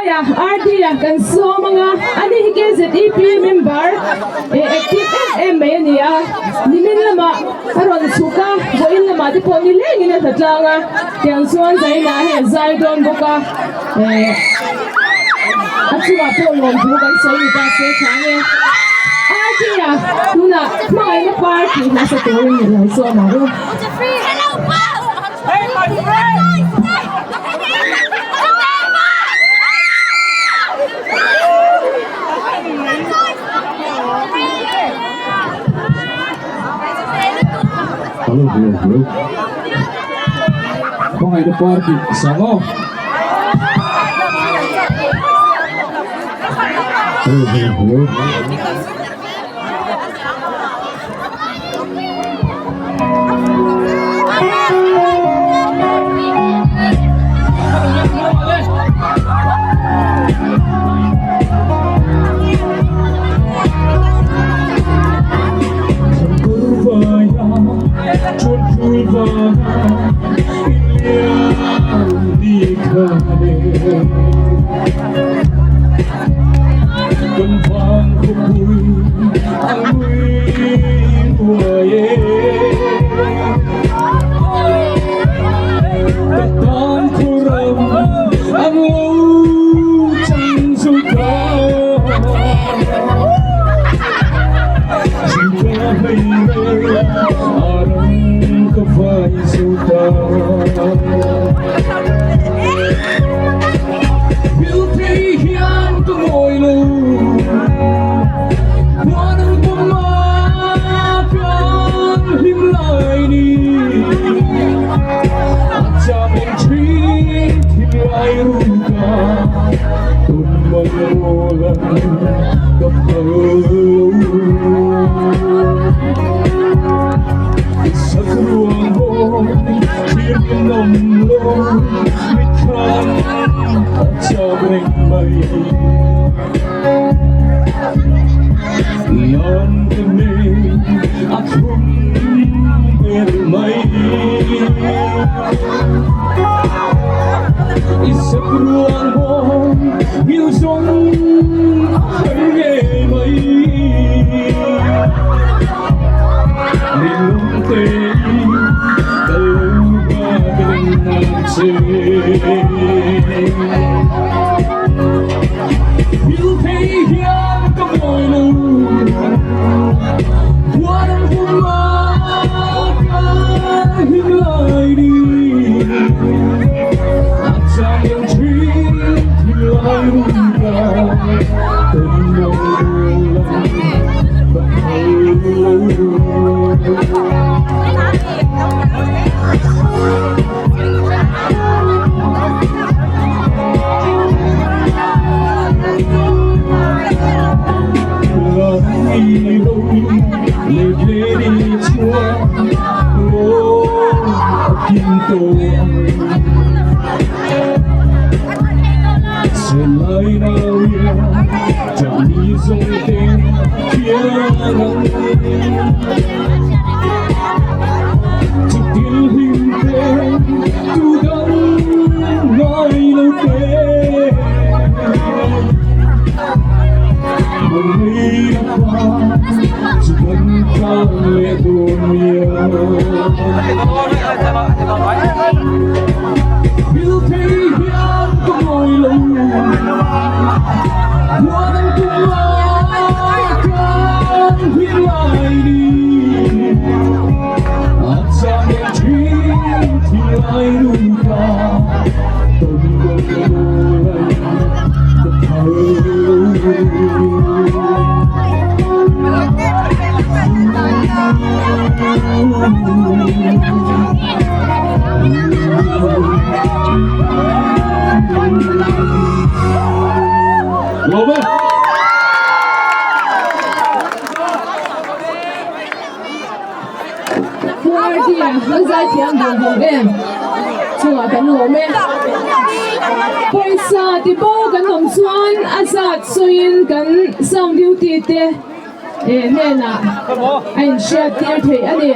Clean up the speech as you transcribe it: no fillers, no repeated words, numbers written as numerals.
Tea RD-a kan sawm ang a, ani hi KZEP member eh active em em mai a ni a, nimin lamah a rawn chhuk a, vawiin lamah te pawh ni lengin a hla tlang a, tiang chuan zainah hei a zai dawn bawk a, eh a chungah pawh lawmthu kan sawi ni ta se tha ang e. RD-a tunah hmangaihna party hmasa turin lo sawm ang u. Hello, hello, hello. Hmangaihna party sang aw. Hello, hello, hello. Party an zaithiam duh duh em chungah kan lawm e. Pawisa ti bo kan awm chuan a zat sawiin kan sound duty te hnenah a inhriat tir theih a ni.